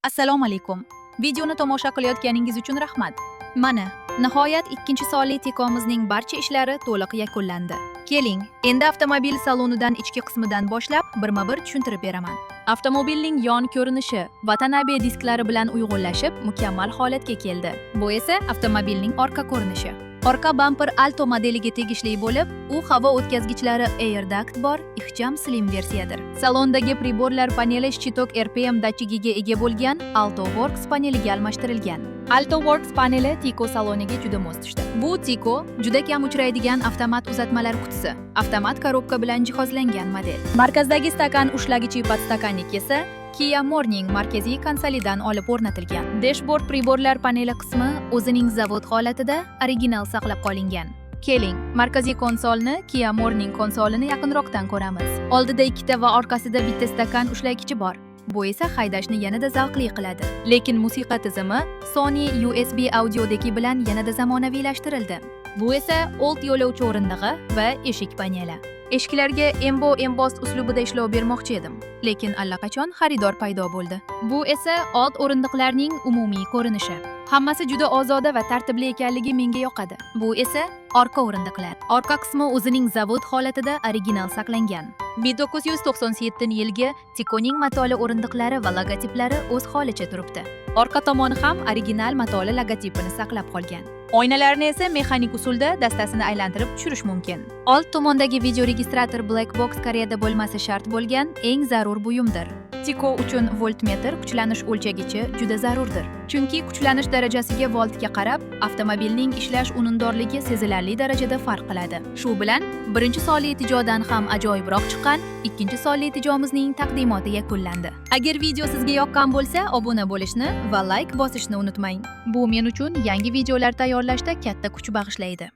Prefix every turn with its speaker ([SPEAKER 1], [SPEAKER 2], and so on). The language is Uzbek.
[SPEAKER 1] Assalomu alaykum. Videoni tomosha qilayotganingiz uchun rahmat. Mana, nihoyat ikkinchi sonli Tikomizning barcha ishlari to'liq yakunlandi. Keling, endi avtomobil salonidan ichki qismidan boshlab birma-bir tushuntirib beraman. Avtomobilning yon ko'rinishi Watanabe disklari bilan uyg'unlashib, mukammal holatga keldi. Bu esa avtomobilning orqa ko'rinishi. Orqa bamper Alto modeliga tegishli bo'lib, u havo o'tkazgichlari Air Duct bor ixcham slim versiyadir. Salondagi priborlar paneli щиток RPM datchigiga ega bo'lgan Alto Works paneliga almashtirilgan. Alto Works paneli Tico saloniga juda mos tushdi. Bu Tico juda kam uchraydigan avtomat uzatmalar qutisi, avtomat korobka bilan jihozlangan model. Markazdagi stakan ushlagichi подстаканник esa Kia Morning markaziy konsolidan olib o'rnatilgan. Dashboard priborlar paneli qismi o'zining zavod holatida original saqlab qolingan. Keling, markaziy konsolni, Kia Morning konsolini yaqinroqdan ko'ramiz. Oldida ikkita va orqasida bitta stakan ushlagichi bor. Bu esa haydashni yanada zavqli qiladi. Lekin musiqa tizimi Sony USB audio deki bilan yanada zamonaviylashtirildi. Bu esa old yo'lovchi o'rindig'i va eshik paneli. Eshiklarga Embo embossed uslubida ishlov bermoqchi edim, lekin allaqachon xaridor paydo bo'ldi. Bu esa old o'rindiqlarning umumiy ko'rinishi. Hammasi juda ozoda va tartibli ekanligi menga yoqadi. Bu esa orqa o'rindiqlar. Orqa qismi o'zining zavod holatida original saqlangan. 1997-yilgi Ticoning matoli o'rindiqlari va logotiplari o'z holicha turibdi. Orqa tomoni ham original matoli logotipini saqlab qolgan. Oynalarni esa mexanik usulda dastasini aylantirib tushirish mumkin. Old tomondagi videoregistrator Black Box Koreyada bo'lmasi shart bo'lgan eng zarur buyumdir. Tico uchun voltmetr kuchlanish o'lchagichi juda zarurdir. Chunki kuchlanish darajasiga voltga qarab, avtomobilning ishlash unumdorligi sezilarli darajada farq qiladi. Shu bilan birinchi sonli Ticodan ham ajoyibroq chiqqan ikkinchi sonli Ticomizning taqdimoti yakunlandi. Agar video sizga yoqqan bo'lsa, obuna bo'lishni va layk bosishni unutmang. Bu men uchun yangi videolar tayyorlashda katta kuch bag'ishlaydi.